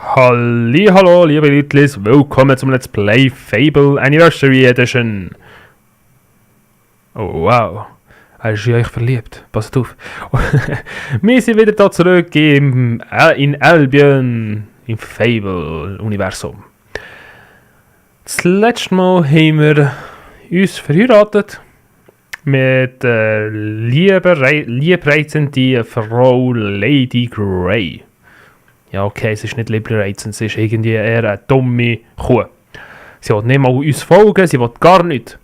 Hallo, liebe Leute, willkommen zum Let's Play Fable Anniversary Edition. Oh wow, er ist in euch verliebt, passt auf. Wir sind wieder da zurück in Albion, im Fable-Universum. Das letzte Mal haben wir uns verheiratet mit der liebreizenden Frau Lady Grey. Ja, okay, es ist nicht liebreizend, es ist irgendwie eher eine dumme Kuh. Sie will nicht mal uns folgen, sie will gar nichts.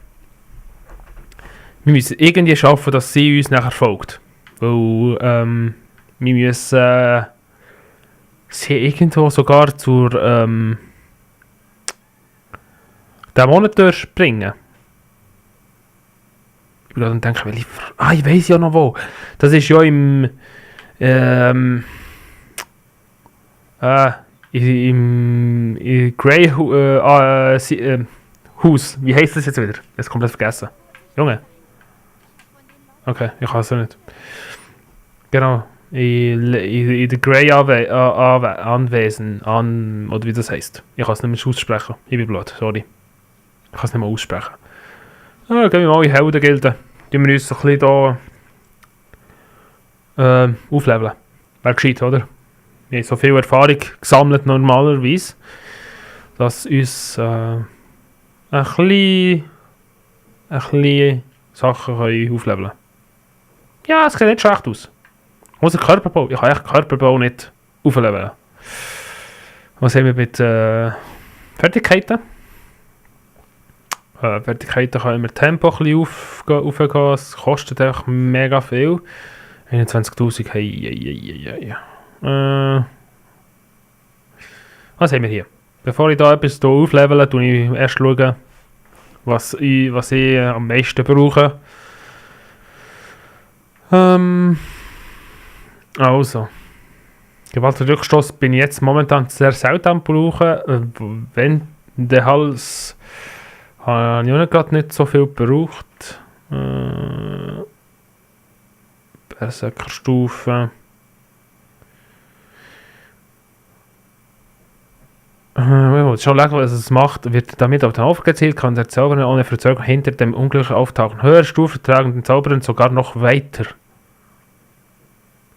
Wir müssen irgendwie schaffen, dass sie uns nachher folgt. Weil, wir müssen sie irgendwo sogar zur Dämonentür bringen. Ich bin gerade am denken, ich weiss ja noch wo. Das ist ja im Grey Haus. Wie heisst das jetzt wieder? Jetzt komplett vergessen. Junge. Okay, ich kann es nicht. Genau. In der Grey Anwesen. Oder wie das heisst. Ich kann es nicht mehr aussprechen. Ich bin blöd, sorry. Ich kann es nicht mehr aussprechen. Gehen wir mal in Heldengilde. Tun wir uns so ein bisschen hier aufleveln. Wäre gescheit, oder? Wir haben so viel Erfahrung gesammelt normalerweise, dass uns ein bisschen Sachen aufleveln können. Ja, es sieht nicht schlecht aus. Unser Körperbau, ich kann echt Körperbau nicht aufleveln. Was haben wir mit Fertigkeiten? Fertigkeiten können wir Tempo ein bisschen aufgehen, es kostet echt mega viel. 21'000, hey. Was haben wir hier? Bevor ich da etwas auflevele, schaue ich erst, was ich am meisten brauche. Also. Gewaltrückstoß bin ich jetzt momentan sehr selten am brauchen. Wenn der Hals habe ich auch gerade nicht so viel gebraucht. Berserkerstufe. Schon schauen, was es macht, wird damit auf den Auftrag gezielt, kann der Zauberer ohne Verzögerung hinter dem Unglück auftauchen. Höhere Stufen tragen den Zauberer sogar noch weiter.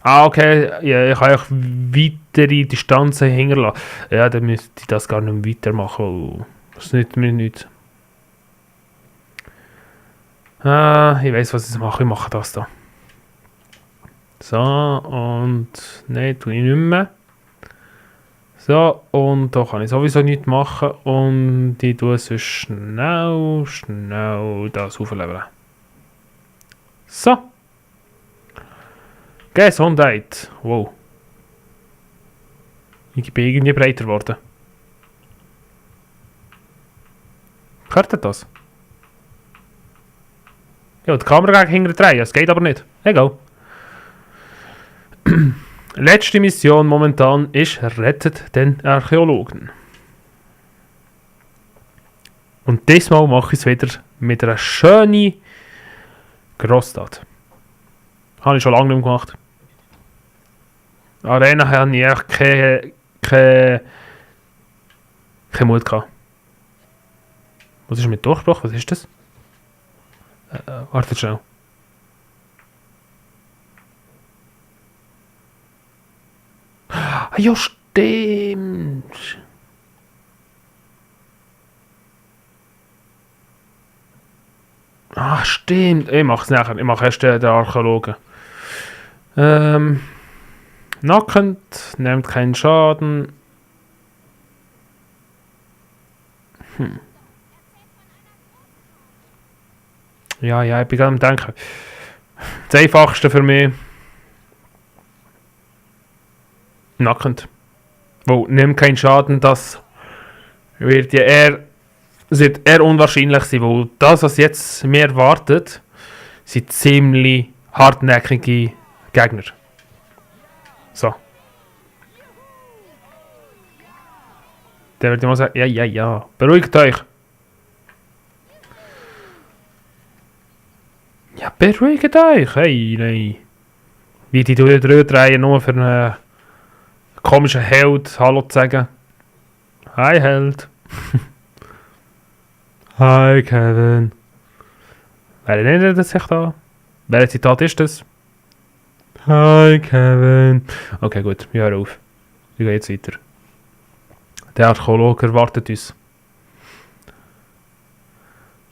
Okay, ja, ich kann auch weitere Distanzen hinterlassen. Ja, dann müsste ich das gar nicht mehr weitermachen. Das nützt mir nichts. Ich weiß, was ich mache. Ich mache das da. So, und nein, tue ich nicht mehr. So, und da kann ich sowieso nichts machen und ich tue so schnell das aufleveln. So. Gesundheit. Wow. Ich bin irgendwie breiter geworden. Hört ihr das? Ja, die Kamera geht hinter drehen, es geht aber nicht. Egal. Letzte Mission momentan ist rettet den Archäologen. Und diesmal mache ich es wieder mit einer schönen Grossstadt. Habe ich schon lange nicht mehr gemacht. Arena habe ich echt keinen Mut gehabt. Was ist mit Durchbruch? Was ist das? Wartet schnell. Ja, stimmt. Stimmt. Ich mache es nachher. Ich mache erst den Archäologen. Nackend. Nehmt keinen Schaden. Ja, ich bin gerade am Denken. Das Einfachste für mich. Nackend. Wo nimmt keinen Schaden, das wird ja eher unwahrscheinlich sein, weil das, was jetzt mir erwartet, sind ziemlich hartnäckige Gegner. So. Dann würde ich mal sagen, ja, beruhigt euch. Ja, beruhigt euch, hey, nein. Wie die drehen nur für eine komischen Held Hallo zu sagen. Hi Held. Hi Kevin. Wer erinnert sich da? Welches Zitat ist das? Hi Kevin. Okay, gut, wir hören auf. Wir gehen jetzt weiter. Der Archäologe erwartet uns.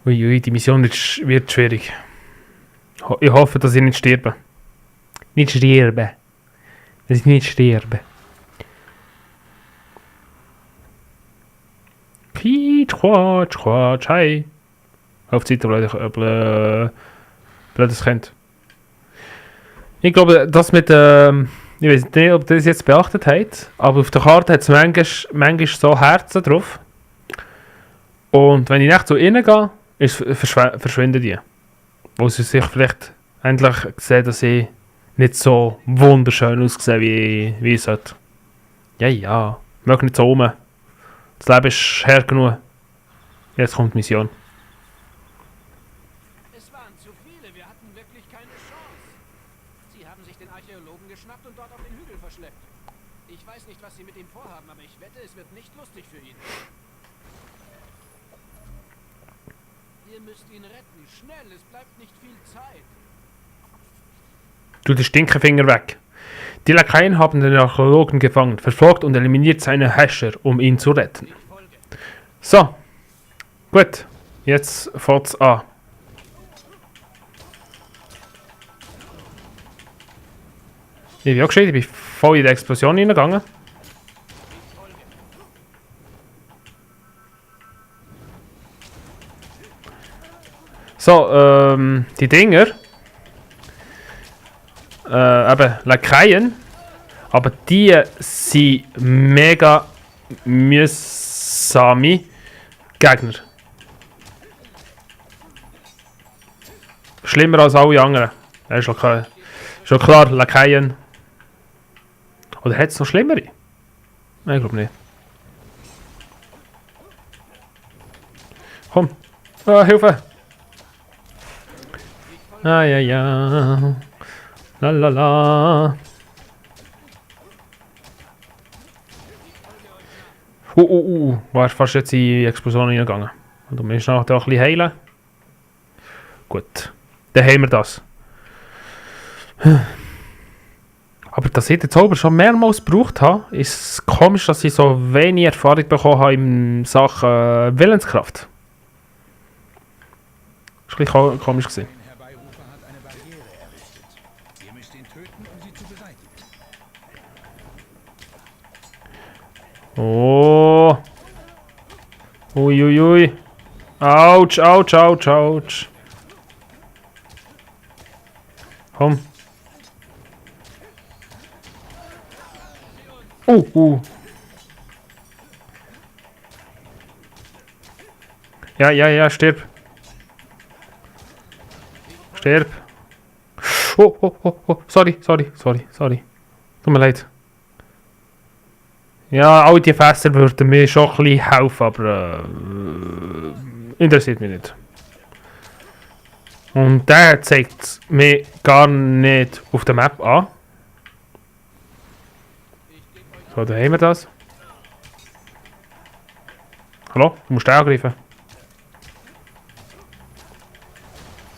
Uiui, die Mission wird schwierig. Ich hoffe, dass ich nicht sterbe. Nicht sterben. Das ist nicht sterben. Quatsch, Quatsch, hi. Auf die Seite, blödes Kind. Ich glaube, das mit, ich weiß nicht, ob ihr das jetzt beachtet habt, aber auf der Karte hat es manchmal so Herzen drauf. Und wenn ich nicht so reingehe, verschwinden die. Wo sie sich vielleicht endlich sehen, dass ich nicht so wunderschön aussehe, wie ich sollte. Ja, möchte nicht so rum. Das Leben ist her genug. Jetzt kommt die Mission. Es waren zu viele, wir hatten wirklich keine Chance. Sie haben sich den Archäologen geschnappt und dort auf den Hügel verschleppt. Ich weiß nicht, was sie mit ihm vorhaben, aber ich wette, es wird nicht lustig für ihn. Ihr müsst ihn retten, schnell, es bleibt nicht viel Zeit. Du den Stinkefinger weg. Die Lakaien haben den Archäologen gefangen, verfolgt und eliminiert seine Häscher, um ihn zu retten. So. Gut. Jetzt fährt's an. Ich bin auch gescheit, ich bin voll in die Explosion reingegangen. So, die Dinger. Eben Lakaien. Aber die sind mega mühsame Gegner. Schlimmer als alle anderen. Das ist schon klar, Lakaien. Oder hat es noch schlimmere? Nein, ich glaube nicht. Komm. Hilfe! Ja. Lalala. War fast jetzt in die Explosion reingegangen. Und du musst nachher ein bisschen heilen. Gut. Dann haben wir das. Aber dass ich den Zauber schon mehrmals gebraucht habe, ist es komisch, dass ich so wenig Erfahrung bekommen habe in Sachen Willenskraft. Das war ein bisschen komisch gewesen. Oh. Uiuiui. Autsch. Komm. Ja, stirb. Oh. Sorry. Tut mir leid. Ja, all die Fässer würden mir schon ein bisschen helfen, aber interessiert mich nicht. Und der zeigt es mir gar nicht auf der Map an. So, da haben wir das. Hallo, du musst angreifen.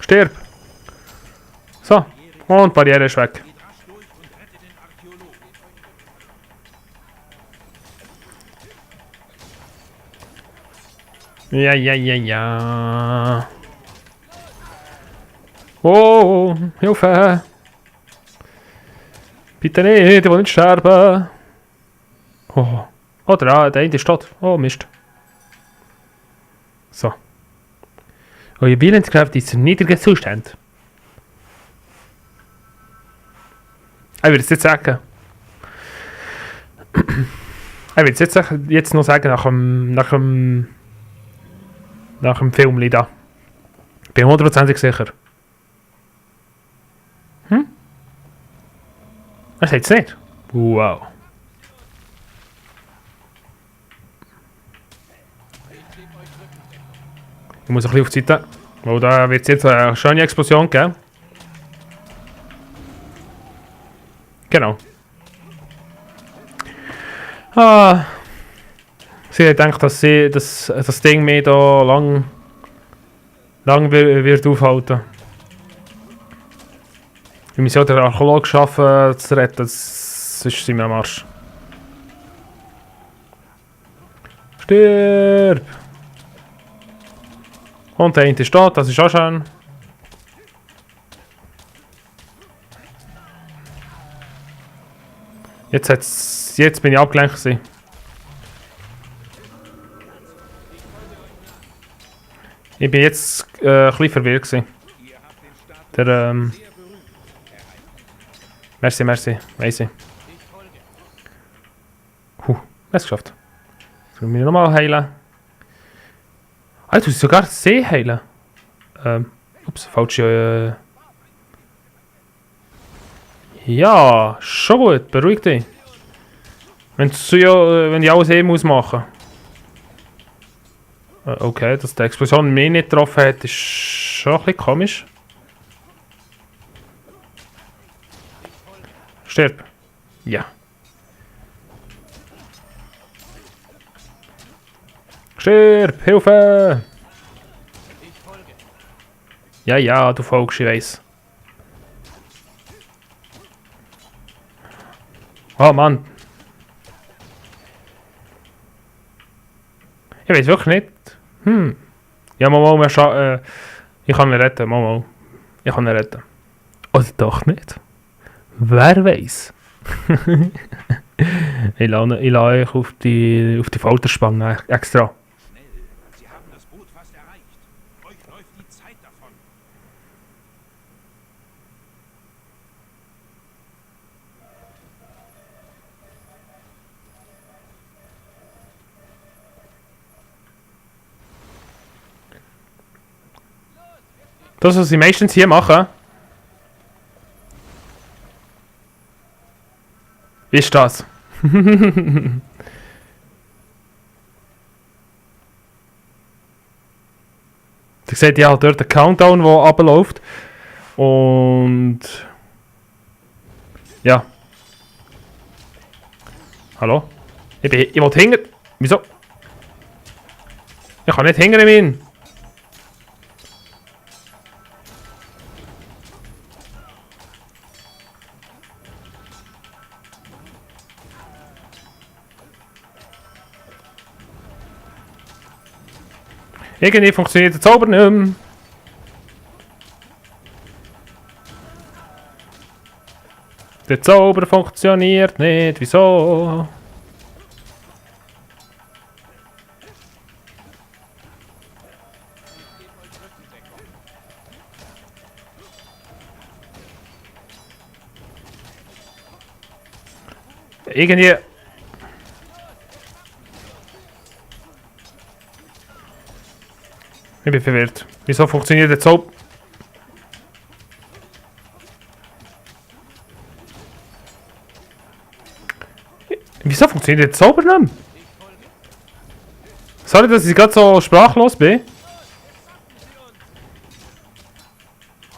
Stirb! So, und die Barriere ist weg. Ja. Oh, Hilfe! Bitte nicht, ich will nicht sterben. Oh, der eine ist tot. Oh, Mist. So. Eure Willenskraft ist in niedrigen Zustand. Ich würde es jetzt sagen. Ich würde es jetzt noch sagen, nach dem Film da. Ich bin 100% sicher. Er sagt es nicht. Wow. Ich muss ein bisschen auf die Seite. Oh, da wird es jetzt eine schöne Explosion geben. Ah, sie hat gedacht, dass sie das Ding mir da lang wird aufhalten. Die Mission der Archäologe schaffen zu retten, das ist sie mir am Arsch. Stirb! Und der eine ist da, das ist auch schön. Jetzt bin ich abgelenkt gewesen. Ich bin jetzt ein bisschen verwirrt gewesen. Der, Merci, weiss ich. Es geschafft. Jetzt müssen wir nochmal heilen. Ah, du musst sogar See heilen. Ups, falsche... Ja, schon gut, beruhig dich. Wenn ich alles muss machen. Okay, dass die Explosion mich nicht getroffen hat, ist schon ein bisschen komisch. Stirb. Ja. Stirb, Hilfe! Ja, du folgst, ich weiss. Oh Mann. Ich weiß wirklich nicht. Ja, mal, ich kann ihn retten, mal. Ich kann ihn retten. Oder doch nicht. Wer weiß? Ich lade euch auf die Folterspange extra. Schnell, Sie haben das Boot fast erreicht. Euch läuft die Zeit davon. Das, was sie meistens hier machen. Ist das. Ihr seht ja dort den Countdown, der abläuft. Und... Ja. Hallo? Ich will hinter... Wieso? Ich kann nicht hinter ihm hin. Irgendwie funktioniert der Zauber nicht mehr. Der Zauber funktioniert nicht. Wieso? Irgendwie... Ich bin verwirrt. Wieso funktioniert der Zauber? Wieso funktioniert der Zauber nicht mehr? Sorry, dass ich gerade so sprachlos bin.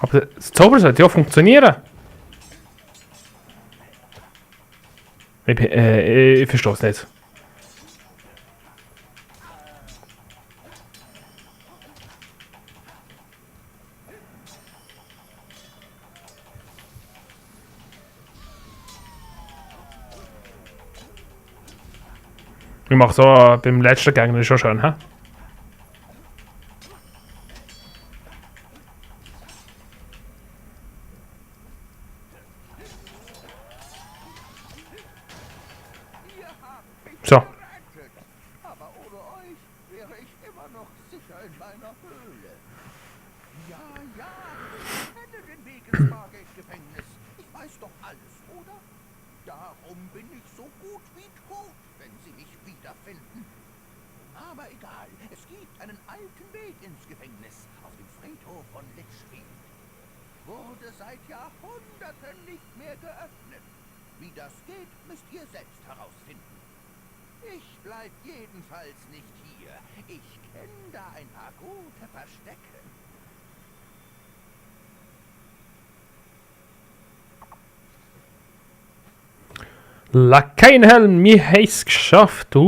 Aber der Zauber sollte ja funktionieren. Ich verstehe es nicht. Ich mache so beim letzten Gegner ist schon schön, hä? So. Aber ohne euch wäre ich immer noch sicher in meiner Höhle. Ja, ich kenne den Weg ins Margate-Gefängnis. Ich weiß doch alles, oder? Darum bin ich so gut wie tot, wenn Sie mich wiederfinden. Aber egal, es gibt einen alten Weg ins Gefängnis auf dem Friedhof von Litchfield. Wurde seit Jahrhunderten nicht mehr geöffnet. Wie das geht, müsst ihr selbst herausfinden. Ich bleib jedenfalls nicht hier. Ich kenne da ein paar gute Verstecke. Kein Helm, wir haben es geschafft. Ich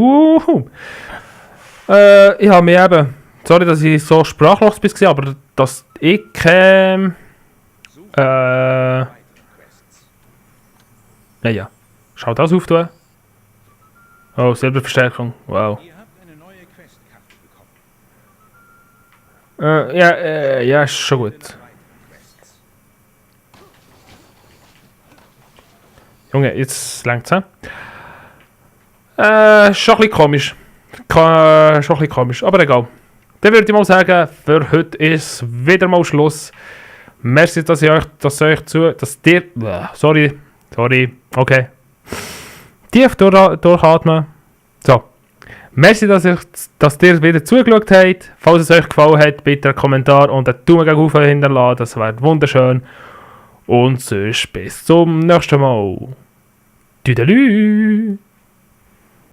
habe mich eben... Sorry, dass ich so sprachlos war, aber dass ich ja. Schau das auf, du. Oh, Silberverstärkung. Wow. Ihr habt eine neue Questkarte bekommen. Ja, ist schon gut. Quests. Junge, jetzt längt's, hä? Schon ein bisschen komisch. Schon ein bisschen komisch, aber egal. Dann würde ich mal sagen, für heute ist wieder mal Schluss. Merci, dass ihr sorry, okay. Tief durchatmen. So. Merci, dass ihr wieder zugeschaut habt. Falls es euch gefallen hat, bitte einen Kommentar und einen Daumen gegen oben hinterlassen. Das wäre wunderschön. Und sonst bis zum nächsten Mal. Tüdelü!